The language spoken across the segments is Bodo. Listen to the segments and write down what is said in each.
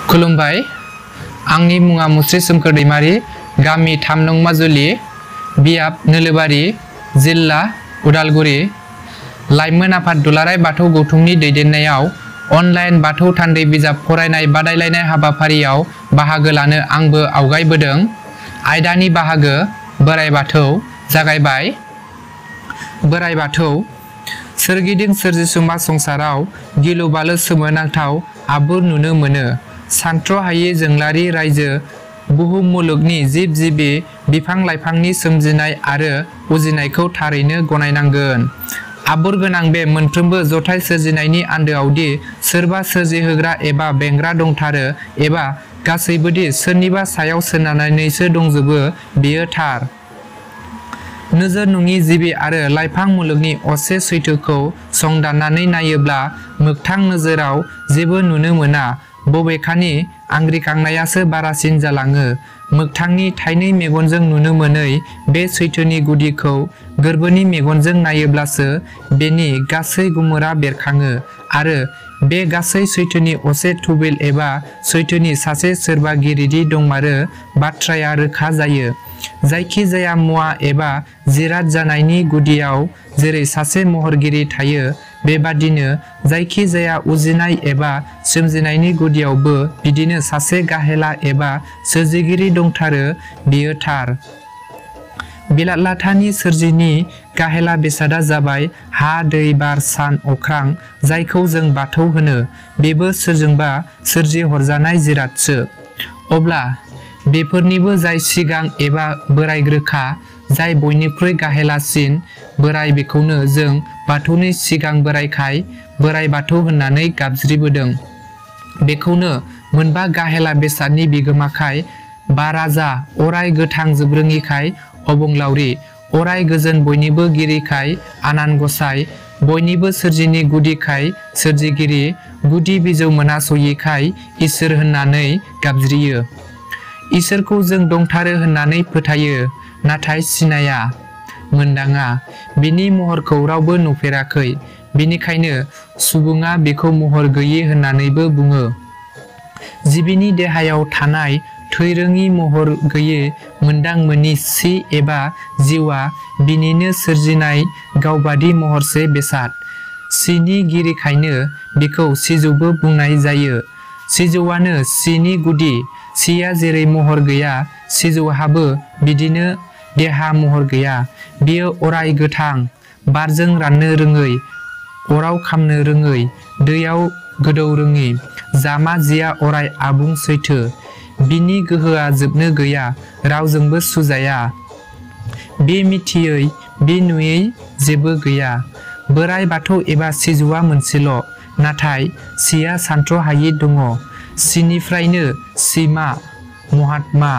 खुलुमबाय आंनि मुङा मुस्रि सोमखोर दैमारि गामि 3 नं माजुलि बियाब नोलोबारि जिल्ला उदालगुरि लाइमोन आफाद दुलाराय बाथौ गौथुमनि दैदेननायाव अनलाइन बाथौ थान्दै बिजाब फरायनाय बादायलायनाय हाबाफारियाव बाहागो लानो आंबो आवगायबोदों। आयदानि बाहागो बोराइ बाथौ जागायबाय। बोराइ बाथौ सोरगिदिं सोरजिसुमा संसाराव गिलु बालु सोमोनांथाव आबुर नुनो मोनो। सानथ्र'हायै जोंलारि रायजो बुहुम मुलुगनि जिब जिबि बिफां लाइफांनि सोमजिनाय आरो उजिनायखौ थारैनो गनायनांगोन। आबुर गोनां बे मोनफ्रोमबो जथाय सोरजिनायनि आन्दोआवदि सोरबा सोरजिहोग्रा एबा बेंग्रा दंथारो एबा गासैबोदि सोरनिबा सायाव सोनारनानैसो दंजोबो बेयो थार। नोजोर नङि जिबि आरो लाइफां मुलुगनि असे सैथोखौ संदाननानै नायोब्ला मोगथां नोजोराव जेबो नुनो मोना। बबेखानि आंग्रिखांनायासो बारासिन जालाङो। मोगथांनि थाइनै मेगनजों नुनो मोनै बे सैथोनि गुदिखौ गोरबोनि मेगनजों नायोब्लासो बेनि गासै गुमुरा बेरखाङो आरो बे गासै सैथोनि असे थुबिल एबा सैथोनि सासे सोरबागिरिदि दंमारो बाथ्राया रोखा जायो। जायखि जाया मुवा एबा जिराद जानायनि गुदियाव जेरै सासे महरगिरि थायो बेबादिनो जायखि जाया उजिनाय एबा सोमजिनायनि गुदियावबो बिदिनो सासे गाहेला एबा सोरजिगिरि दंथारो बेयो थार। बिलात लाथानि सोरजिनि गाहेला बेसादा जाबाय हा दै बार सान अख्रां जायखौ जों बाथौ होनो। बेबो सोरजोंबा सोरजि हरजानाय जिरादसो। अब्ला बेफोरनिबो जाय सिगां एबा बोराइग्रोखा जाय बयनिख्रुइ गाहेलासिन बोराइ बेखौनो जों बाथौनि सिगां बोराइखाय बोराइ बाथौ होननानै गाबज्रिबोदों। बेखौनो मोनबा गाहेला बेसादनि बिगोमाखाय बाराजा अराय गोथां जोबरोङिखाय अबंलावरि अराय गोजोन बयनिबो गिरिखाय आनान गसाइ बयनिबो सोरजिनि गुदिखाय सोरजिगिरि गुदि बिजौ मोनहासयिखाय इसोर होननानै गाबज्रियो। इसोरखौ जों दंथारो होननानै फोथायो नाथाय सिनाया मोनदाङा। बिनि महरखौ रावबो नुफेराखै। बेनिखायनो सुबुङा बेखौ महर गैयि होननानैबो बुङो। जिबिनि देहायाव थानाय थैरोङि महर गैयै मोनदां मोनि सि एबा जिउआ बिनिनो सोरजिनाय गावबादि महरसे बेसाद। सिनि गिरिखायनो बेखौ सिजौबो बुंनाय जायो। सिजौआनो सिनि गुदि। सिया जेरै महर गैया सिजौहाबो बिदिनो देहा महर गैया। बियो अराय गोथां बारजों राननो रोङै अराव खामनो रोङै दैयाव गोदौ रोङि जामा जिया अराय आबुं सैथो। बिनि गोहोआ जोबनो गैया रावजोंबो सुजाया। बे मिथियै बे नुयै जेबो गैया। बोराइ बाथौ एबा सिजौआ मोनसेल' नाथाय सिया सानथ्र'हायि दङ। सिनिफ्रायनो सिमा महात्मा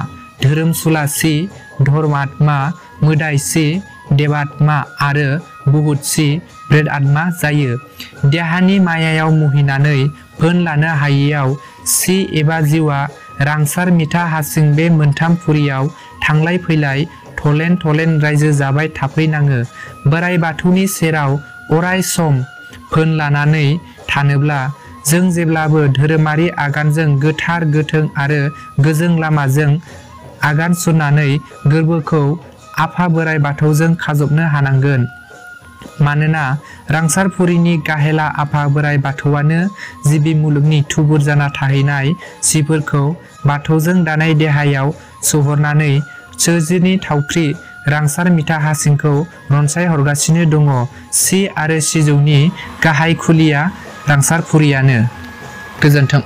धोरोमसुला सि धर्मात्मा मोदाय सि देबात्मा आरो बुहुत सि प्रेतआत्मा जायो। देहानि मायायाव मुहिनानै फोन लानो हायैयाव सि एबा जिउआ रांसार मिथा हासिं बे मोनथाम फुरियाव थांलाय फैलाय थलेन थलेन रायजो जाबाय थाफैनाङो। बोराइ बाथौनि सेराव अराय सम फोन लानानै थानोब्ला जों जेब्लाबो धोरोमारि आगानजों गोथार गोथों आरो गोजों लामाजों आगान सुरनानै गोरबोखौ आफा बोराइ बाथौजों खाजबनो हानांगोन। मानोना रांसारफुरिनि गाहेला आफा बोराइ बाथौआनो जिबि मुलुगनि थुबुर जाना थाहैनाय सिफोरखौ बाथौजों दानाय देहायाव सोहरनानै सोरजिनि थावख्रि रांसार मिथा हासिंखौ रनसाय हरगासिनो दङ। सि आरो सिजौनि गाहाय खुलिया रांसारफुरियानो। गोजोन्थों।